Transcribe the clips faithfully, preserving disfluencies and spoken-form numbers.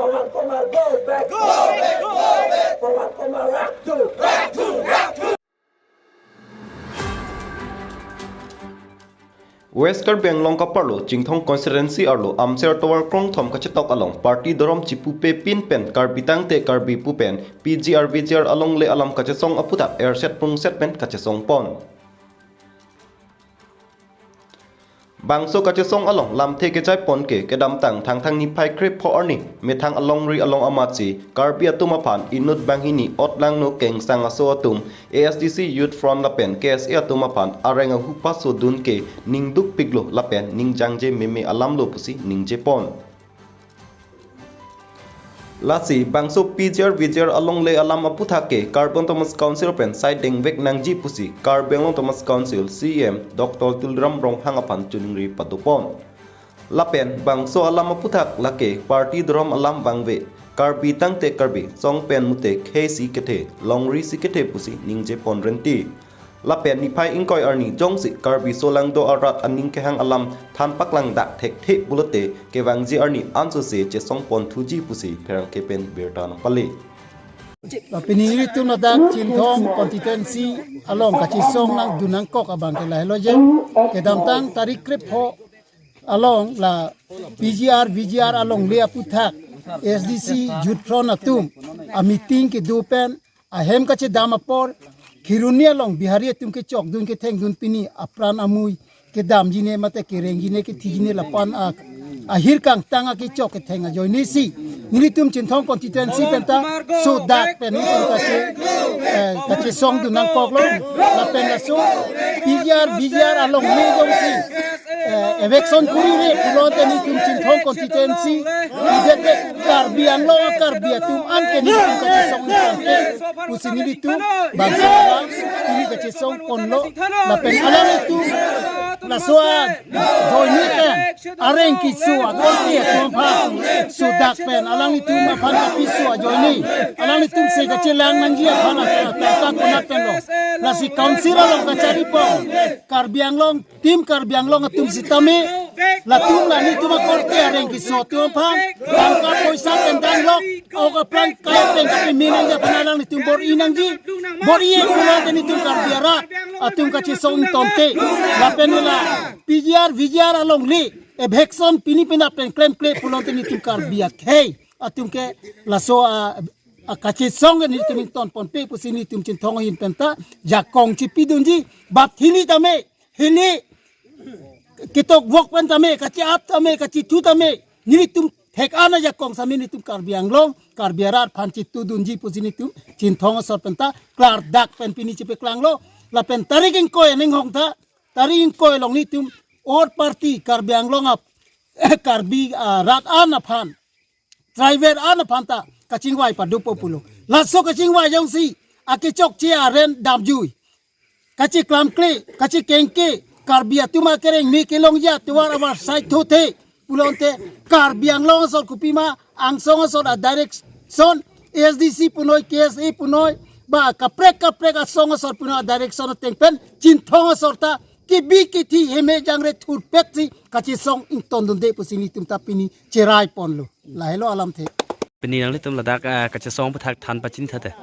Pawan Kumar, go back. Go back, go back. Pawan Kumar, run to, run to, run to. West Karbi Anglong kaparlo Chinthong constituency arlo Amser tovar krongthom kachetok along party dorom chipupe pin pen Karbi tangte Karbi pu pen P G R V G R alongle alam kachesong aphuthak erset prungset pen kachesong pon. Bangso kachesong along lamthe kechai pon ke kedamtang Thangthang niphai krepho arni methang alongri along amatsi Karbi atum aphan inut banghini otlangno kengsang aso atum A S D C Youth Front lapen K S A atum aphan areng ahu pasodun ke ningdukpiklo lapen ningjangje meme alamlo pusi ningje pon. Lasi bangso P G R V G R alongle alam aphuthak ke Karbi Anglong Autonomous Council pen side dengvek nangji pusi Karbi Anglong Autonomous Council C E M Doctor Tuliram Ronghang aphan choningri padopon. Lapen bangso alam aphuthak lake party dorom alam vangve, Karbi tangte Karbi song pen mute khei si kethe, longri si kethe pusi ningje pon renti. Lapen niphai ingkoi arni jongsi Karbi solangdo arat aning kehang alam than paklangdak thekthe pulote kevangji arni ansose chesong pon thuji pusi pherangke pen birta nangpale. Lapen nelitum ladak Chinthong constituency along kachesong nangdun nangkok abang ke lahelo je, kedamtang tarik krepho along la P G R V G R alongle aphuthak A S D C Youth Front atum a meeting kedo pen ahem kachedam apor Kheroni along Bihari atum kechokdun kethengdun pini apran amui kedamjine mate kerengjine kethijine lapen a ahir kangtang akechok ketheng ajoine si nelitum Chinthong constituency penta sodak pen nelitum kache eh, kachesongdun nangkoklo lapen laso P G R V G R alongle jongsi eh, eviction kurire pulote nelitum Chinthong constituency idete Karbi Anglong Karbi atum an ke nelitum kachesong nangkok pusi nelitum bangso alam pini kachesong ponlo lapen alanglitum laso ajoine pen areng keso akorte atum aphan sodak pen alanglitum aphan kapiso ajoine alanglitum se kachelang nangji aphan atangka konat penlo. Lasi council along kachari pon Karbi Anglong, Team Karbi Anglong atum sitame latum la nelitum akorte areng keso atum aphan tangka poisa pen danglok ok apran kai pen kapimi nangji aphan alanglitum bor-i nangji. Bor-i-e pulote nelitum Karbi arat atum kachesong tonte lapen la P G R V G R alongle eviction pini penap pen klemkle pulote nelitum Karbi akhei atum ke laso a, a kachesong ke nelitum ington ponpe pusi nelitum Chinthong ahin penta jakong chipidunji. Bap hini tame, hini ketok vok pen tame, kache-ap tame, kachethu tame, nelitum thek-an ajakong sami nelitum Karbi Anglong Karbi arat aphan chitudunji pusi nelitum Chinthong asor penta klardak pen pini chipeklanglo. Lapen tarik ingkoi aning hong tha, tarik ingkoi along nelitum or party Karbi Anglong ap Karbi ah, rat an aphan tribal an aphan ta kachingvai padopo pulo. Laso kachingvai jongsi akechokche aren damjui, kacheklamkle, kachekengke, Karbi atum akereng me kelongji atovar avarsai thothe pulote Karbi Anglong asor kopima angsong asor a direction A S D C punoi, K S A punoi, ba kaprek kaprek asong asor punoi a direction ateng pen Chinthong asor ta kebi kethi heme jangre thurpet si kachesong ingtondunde pusi nelitum ta pini cherai ponlo. Lahelo alamthe. Pini nanglitum ladak ah, kachesong aphuthak than pachini thate.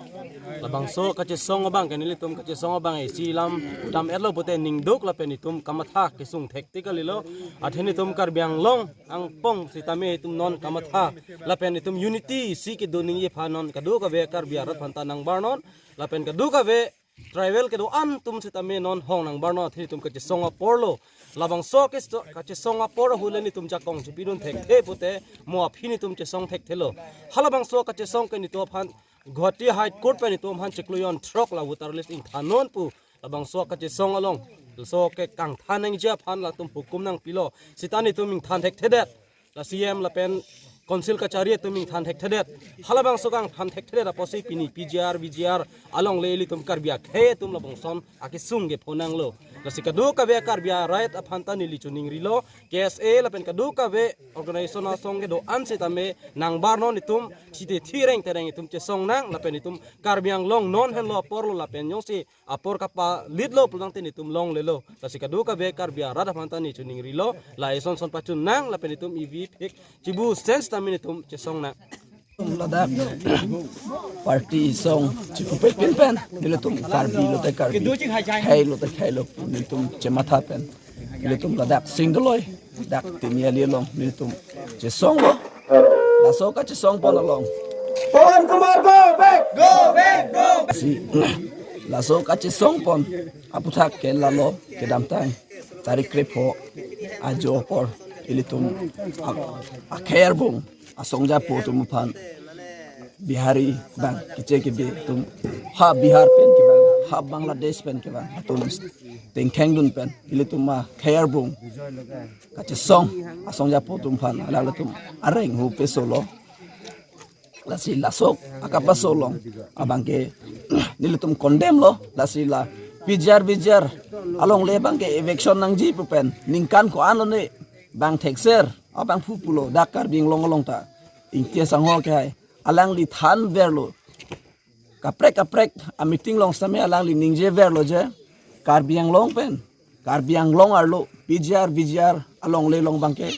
Labangso kachesong abang ke nelitum kachesong abang isi lam dam-etlo pute ningduk lapen itum kamatha kesung thektik kalilo. Athe nelitum Karbi Anglong angpong sitame itum non kamatha lapen itum unity si kedo ningje aphan non kadokave Karbi arat aphan ta nangbarnon lapen kadokave tribal kedo-an atum sitame non hong nangbarnon athe itum kachesong aporlo. Labangso kesto- kachesong apor ahut le nelitum jakong chipidun thekthe pute mo aphi nelitum chesong thekthelo. Halabangso kachesong ke nelitum aphan Guwahati High Court pen nelitum aphan chiklo jon throk la voter list ingthannon pu labangso kachesong along laso ke kangthan nangji aphan latum hukum nangpilo. Sita nelitum ingthan thekthedet. La C M lapen council kachari atum ingthan thekthedet. Halabangso kangthan thekthedet apotsi pini P G R, V G R alongle ilitum Karbi akhei atum labangson akesung kephonanglo. Lasi kadokave Karbi arat aphan ta neli choningrilo, K S A lapen kadokave organization asong kedo-an sitame nangbarnon itum site thireng tereng itum chesong nang lapen itum Karbi Anglong non henlo aporlo lapen jongsi apor kapalitlo pulang te nelitum longlelo. Lasi kadokave Karbi arat aphan ta neli choningrilo. La eson son pachun nang lapen itum ivi phik chibu sense tame nelitum chesong nang. Ladak party song chikupet pin pen nelitum Karbi lote Karbi, khei lote khei lo, nelitum chematha pen nelitum ladak Singdoloi dak Tiniali along nelitum chesong lo. Laso kachesong pon along, Pawan Kumar, go back! Go back! Go back! Si laso kachesong pon aputhak ke lalo, kedamtang tarik krepho ajo apor ilitum a- akhei arbung asongjapo atum aphan, Bihari bang, keche kebe atum, ha Bihar pen kevang, ha Bangladesh pen kevang atum tengkheng dun pen ilitum akhei arbung kachesong asongjapo atum aphan alangtum areng hu peso lo. Lasi laso akapaso along abang ke nelitum condemn lo. Lasi la P G R V G R alongle abang ke eviction nangji pu pen ningkan ko-an lo ne bang thekser abang phu pulo dak Karbi Anglong along ta. Ingti asangho ke hai, alangli thanver lo, kaprek kaprek a meeting along sitame alangli ningjever lo je Karbi Anglong pen, Karbi Anglong arlo P G R V G R alongle along abang ke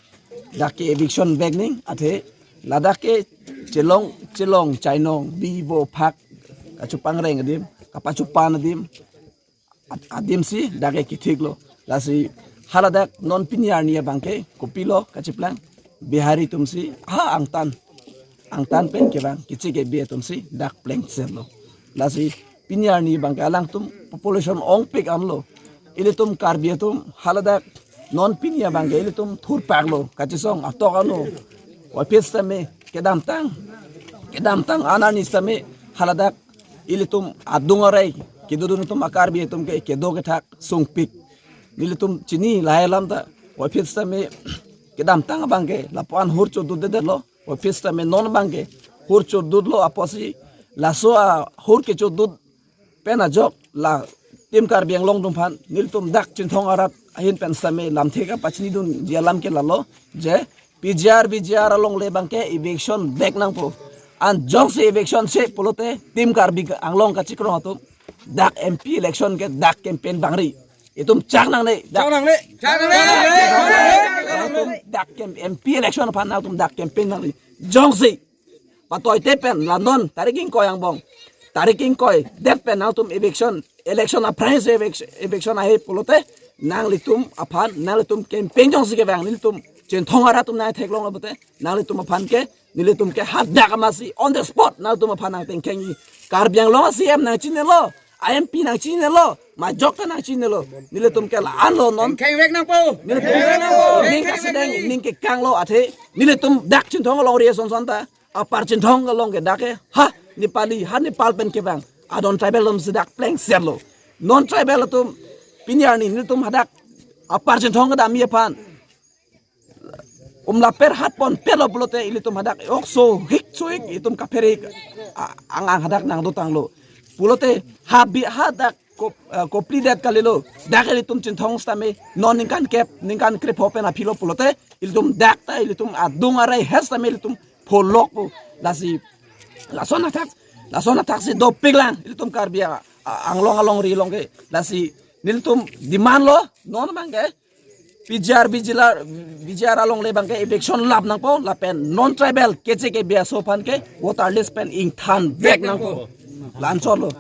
dak ke eviction vek ning, athe ladak ke chelong chelong chainong bi vo phak kachepangreng adim, kapachepan adim, ad- adim si dak ke kethik lo. Lasi haladak non pini arni abang ke kopilo kacheplang, Bihari atum si ha angtan angtan pen kevang keche kebe atum si dak plengser lo. Lasi pini arni abang ke alangtum population ongpik an lo. Ilitum Karbi atum haladak non pini abang ke ilitum thurpak lo, kachesong atok ano. Wapit sitame kedamtang, kedamtang an arni sitame haladak ilitum adung arai kedodun atum a Karbi atum ke kedo kethak sungpik. Nelitum chini lahai alam ta, wapit sitame kedamtang abang ke lapuan hur chodut dedet lo, wapit sitame non abang ke hur chodut lo apotsi laso ahur kechodut pen ajok la Team Karbi Anglong atum aphan nelitum dak Chinthong arat ahin pen sitame lamthe kapachinidunji alam ke lalo je P G R V G R alongle abang ke eviction vek nangpo. An jongsi eviction se pulote Team Karbi Anglong kachekrong atum dak M P election ke dak campaign bangri. Itum chak nangne, dak Chak nangne. Chak nangne. Nangtum dak kem- M P election aphan nangtum dak campaign bangri. Jongsi patoite pen la non tarik ingkoi angbong, tarik ingkoi det pen nangtum eviction, election aphrang si eviction, eviction ahe pulote nanglitum aphan, nanglitum campaign jongsi kevang, nelitum Chinthong arat atum nangtheklong lo pulote nanglitum aphan ke, nelitum ke hadak amatsi on the spot nangtum aphan nangtengkhengji. Karbi Anglong a C M nangchinilo, a M P nangchinilo, majok ta nangchinilo. Nelitum ke la-an lo non. Tengkheng vek nangpo. Nelitum ning kasedeng, ning kekang lo athe nelitum dak Chinthong alongri ason son ta, apar Chinthong along ke dak ke ha Nepali, ha Nepal pen kevang a non tribal atum si dak plengser lo. Non tribal atum pini arni nelitum hadak apar Chinthong kedamji aphan umlaper hat ponpet lo pulote ilitum hadak okso hik so hik itum kaphere hik a- ang ang hadak nangdotang lo. Pulote ha bi hadak kop- eh, kopli det kalilo, dak ilitum Chinthong sitame non ningkan kep, ningkan krepho pen aphilo pulote ilitum dak ta ilitum adung arai het sitame ilitum pholok po. Lasi lason athak, lason athak si dopik lang ilitum Karbi a- a- Anglong alongri along ke. Lasi nelitum demand lo non abang ke P G R V G R, V G R alongle abang ke eviction lap nangpo, lapen non tribal keche kebe aso aphan ke voter list pen ingthan vek nangpo. La-anchot lo.